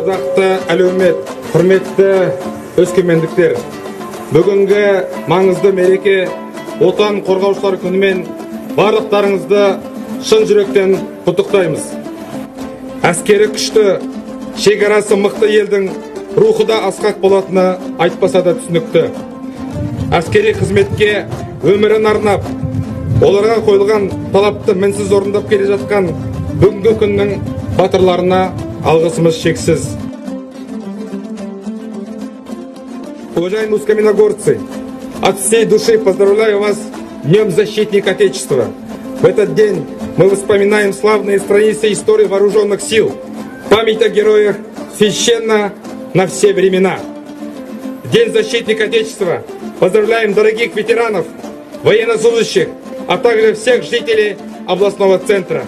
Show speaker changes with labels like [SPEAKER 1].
[SPEAKER 1] Ардақты әлеумет, құрметті өскемендіктер, бүгінгі маңызды мереке Отан қорғаушылар күнімен барлықтарыңызды шын жүректен құттықтаймыз. Әскері күшті, шекарасы мықты елдің рухы да асқақ болатыны айтпаса да түсінікті. Әскери қызметке өмірін арнап, оларға қойылған талапты мінсіз орындап келе жатқан бүгінгі күннің батырларына алғысымыз шексіз. Уважаемые ускаменногорцы, от всей души поздравляю вас с Днем Защитника Отечества. В этот день мы вспоминаем славные страницы истории вооруженных сил. Память о героях священна на все времена. В День Защитника Отечества поздравляем дорогих ветеранов, военнослужащих, а также всех жителей областного центра.